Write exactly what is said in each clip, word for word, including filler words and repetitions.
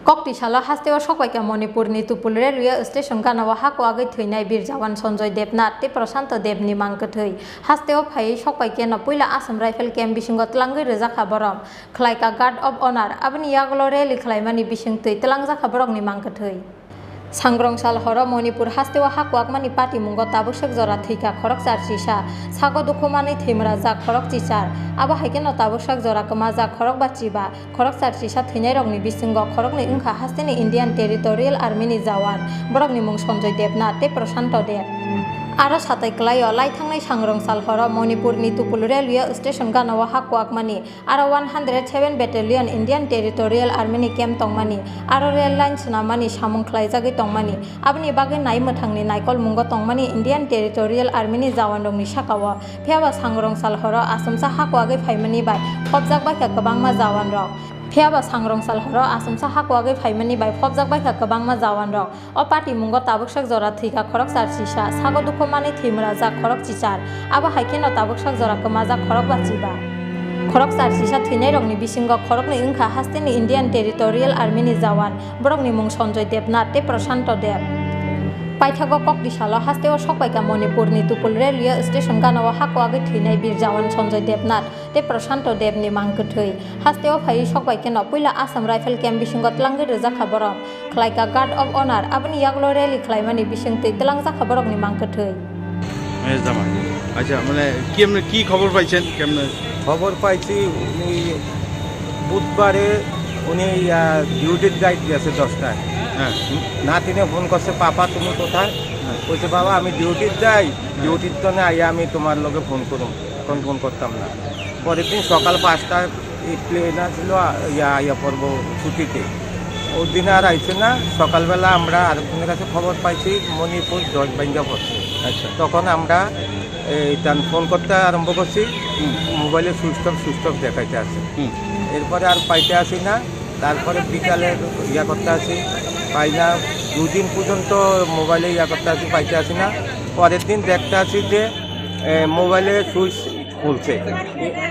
Kokti salo hasteo sokpaikha Manipurni Tupul Railway Station ganao hako agwi thwinai Bir Jawan Sanjoy Debnath tei Prashanto Debni mang kwthwi. Hasteo phaiwi sokpaikhe no puila Assam Rifle Camp bisingo twlangwi rwjakha borok. Khlaikha Guard of Honour, aboni yagulo rally khlaimani bisingtwi twlangjakha borokni mang kwthwi. Sangrong sal horo Manipur hasteo ha kwakmani patimungo tabuksak jora thwikha khoroksa chisa, sago dukhu manwi thwimwrajak khorok chichar. Abo hai kheno tabuksak jora kwmajak khorokba chiba, khoroksa chisa thwinairokni bisingo khoroknwi wngkha hasteni Indian Territorial Army ni jawan, borokni mung Sanjoy Debnath tei Prashanto Deb. Aro satai kwlaio, laithangnai Sangrong sal horo Manipurni Tupul Railway Station ganao ha kwakmani, aro one hundred seven Battalion Indian Territorial Army ni camp tongmani, aro rail line swnammani samung khlaijagwi tongmani, aboni bagwi nai mwthangni naikolmungo tongmani Indian Territorial Army ni jawanrokni sakao. Phiyaba Sangrong sal horo achomsa ha kwagwi phaimani bai phobjak baikha kwbangma jawanrok. Phiyaba Sangrong sal horo achomsa ha kwagwi phaimani bai phobjak baikha kwbangma jawanrok. O patimungo tabuksak jora thwikha khoroksa chisa, sago dukhu manwi thwimwrajak khorok chichar, abo hai kheno tabuksak jora kwmajak khorokba chiba. Khoroksa chisa thwinairokni bisingo khoroknwi wngkha hasteni Indian Territorial Army ni jawan, borokni mung Sanjoy Debnath tei Prashanto Deb. Paithago kokti salo hasteo sokpaikha Manipurni Tupul Railway Station ganao ha kwagwi thwinai Bir Jawan Sanjoy Debnath tei Prashanto Debni mang kwthwi. Hasteo phaiwi sokbai kheno puila Assam Rifle Camp bisingo twlangwi rwjakha borok. Khlaikha Guard of Honour, aboni yagulo rally khlaimani bisingtwi twlangjakha borokni mang kwthwi. এ, জামাই। আচ্ছা, মানে, কি এমনি কি খবর পাইছেন? কেমনে? খবর পাইছি, উনি বুধবারে উনি, আহ, ডিউটির দায়িত্বে আছে দশটায়। হ্যাঁ। নাতিনে ফোন করছে, "পাপা, তুমি কোথায়?" হ্যাঁ। বলছে, "বাবা, আমি ডিউটির যাই, হ্যাঁ। ডিউটির জন্য আইয়া আমি তোমার লগে ফোন করুম, এখন ফোন করতাম না।" পরের দিন সকাল পাঁচটায় এই প্লেন আসলো, আ, ইয়া, ইয়া পড়বো ছুটিতে। ওই দিন আর আইছে না। সকালবেলা আমরা আরেকজনের কাছে খবর পাইছি, মণিপুর জজ বাইঙ্গা পড়ছে। আচ্ছা। তখন আমরা এই তান ফোন করতে আরম্ভ করছি, হুম। মোবাইলে সুইচ অফ, সুইচ অফ দেখাইতে আছে। হুম। এরপরে আর পাইতে আসি না। তারপরে বিকালে ইয়া করতে আসি, পাই না। দুদিন পর্যন্ত মোবাইলে ইয়া করতে আসি, পাইতে আসি না। পরের দিন দেখতে আসি যে, এ, মোবাইলে সুইচ খুলছে,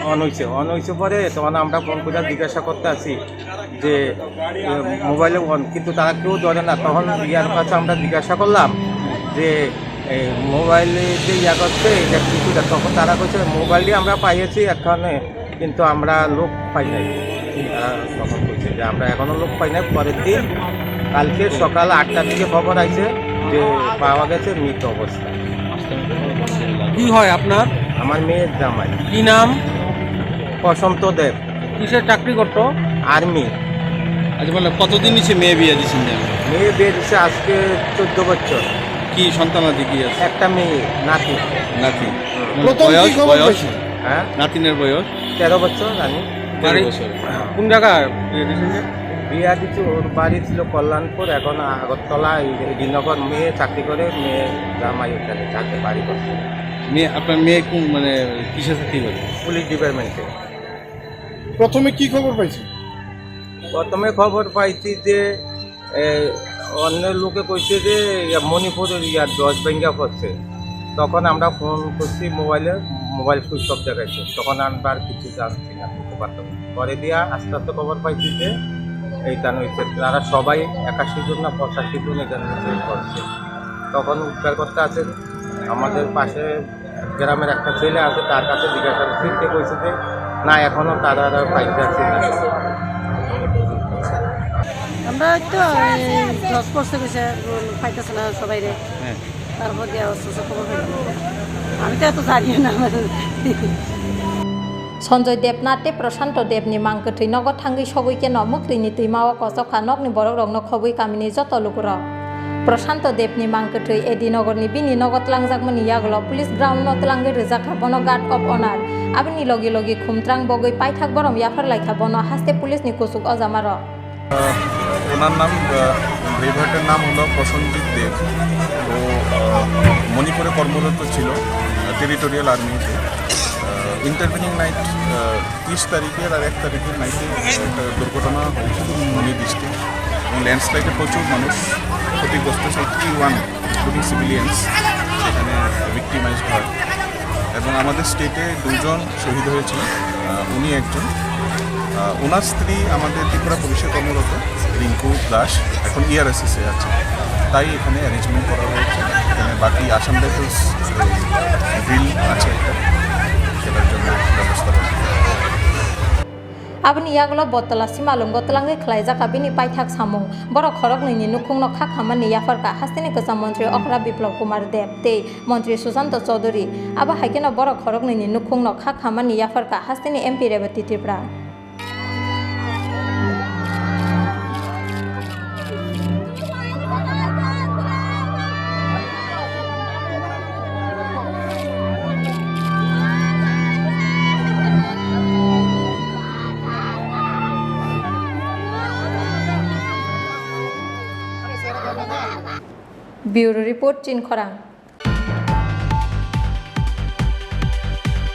অন হইছে। অন হইছে পরে তখন আমরা ফোন করে জিজ্ঞাসা করতে আসি যে, এ, মোবাইলে অন, কিন্তু তারা কেউ ধরে না। তখন ইয়ার কাছে আমরা জিজ্ঞাসা করলাম যে, এই মোবাইলে যে ইয়া করছে, এটা কিছু দেখ-, তখন তারা কইছে, "মোবাইলটি আমরা পাইয়েছি এখানে, কিন্তু আমরা লোক পাই নাই।" তারা তখন কইছে যে, "আমরা এখনো লোক পাই নাই।" পরের দিন কালকে সকাল আটটার দিকে খবর আইছে যে পাওয়া গেছে মৃত অবস্থা। কি হয় আপনার? আমার মেয়ের জামাই। কি নাম? প্রশান্ত দেব। কিসের চাকরি করতো? আর্মি। আচ্ছা, মানে কতদিন হচ্ছে মেয়ে বিয়ে দিচ্ছেন যে? মেয়ে বিয়ে দিচ্ছে আজকে চোদ্দ বছর। কি সন্তানাদি কি আছে? একটা মেয়ে, নাতি। নাতি। হুম। মানে প্রথম কি বয়স, খবর বয়স? পাইছেন? হ্যাঁ? নাতিনের বয়স? তেরো বছর, জানি। তেরো বাড়ি? বছর। হ্যাঁ। কোন জায়গায় বিয়ে দিচ্ছেন যে? বিয়ে দিচ্ছে, ওর বাড়ি ছিল কল্যাণপুর, এখন আগরতলা, এই এডিনগর। মেয়ে চাকরি করে, মেয়ে জামাই ওখানে থাকে, বাড়ি করছে। মেয়ে, আপনার মেয়ে কোন, মানে, কিসের চাকরি করে? পুলিশ ডিপার্টমেন্টে। প্রথমে কি খবর পাইছেন? প্রথমে খবর পাইছি যে, এ, অন্য লোকে কইছে যে, ইয়া, মণিপুরের ইয়া, জজ বাইঙ্গা পড়ছে। তখন আমরা ফোন করছি মোবাইলে, মোবাইল সুইচ অফ দেখাইছে। তখন আমরা আর কিছু জানছি না, বুঝতে পারতাম না। পরে দিয়া আস্তে আস্তে খবর পাইছি যে, এই তান হইছে, তারা সবাই একাশি জন না পঁচাশি জন এখানে হইছে, পড়ছে। তখন উদ্ধার করতে আছে আমাদের পাশে গ্রামের একটা ছেলে আছে, তার কাছে জিজ্ঞাসা করছি, সে কইছে যে, "না, এখনো তারা আর পাইতে আছে না।" আমরা তো এই জজ করছে কইছে, পাইতেছে না সবাই রে। হ্যাঁ। তারপর দিয়ে অবস্থা খবর হইল। আমি তো এত জানি না। Sanjoy Debnath tei Prashanto Debni mang kwthwi nogo thangwi sogwi keno mwkhwini twima o kochok kha nokni borok rokno khobwi kamini joto lukurok. Prashanto Debni mang kwthwi Edinogorni bini nogo tlangjakmani yagulo police ground no tlangwi rwjak kha bono guard of honour. Aboni logi logi khumtrang bogwi paithak borom yaphar lai kha bono haste police ni kuchuk o jama rok. আহ, ওনার নাম, আহ, ড্রাইভারটার নাম হলো প্রসেনজিৎ দেব। ও, আহ, মণিপুরে কর্মরত ছিল, আহ, টেরিটোরিয়াল আর্মিতে। আহ, intervening night, আহ, তিরিশ তারিখের আর এক তারিখের নাইটে একটা দুর্ঘটনা হয়েছিল নির্দিষ্ট, এবং ল্যান্ডস্লাইডে প্রচুর মানুষ ক্ষতিগ্রস্ত, এইটটি ওয়ান, ইনক্লুডিং সিভিলিয়ানস, সেখানে ভিক্টিমাইজড হয়। এবং আমাদের স্টেটে দুজন শহীদ হয়েছিল, আহ, উনি একজন। আহ, ওনার স্ত্রী আমাদের ত্রিপুরা পুলিশে কর্মরত, রিঙ্কু দাস এখন ইআরএসএস এ আছে, তাই এখানে অ্যারেঞ্জমেন্ট করা হয়েছে। এখানে বাকি আসাম রাইফেলস ড্রিল আছে একটা, সেটার জন্য ব্যবস্থা করা হয়েছে। Aboni yagulo Bottola Simalwngo twlangwi khlaijak bini paithak samung. Borok khoroknwini nukhungno kha khamani yapharkha hasteni kwcham montri okra Biplab Kumar Deb tei montri Susanto Chaudhuri. Abo hai kheno borok khoroknwini nukhungno kha khamani yapharkha hasteni M P Rebati Tripura. Bureau Report, Chinkhorang.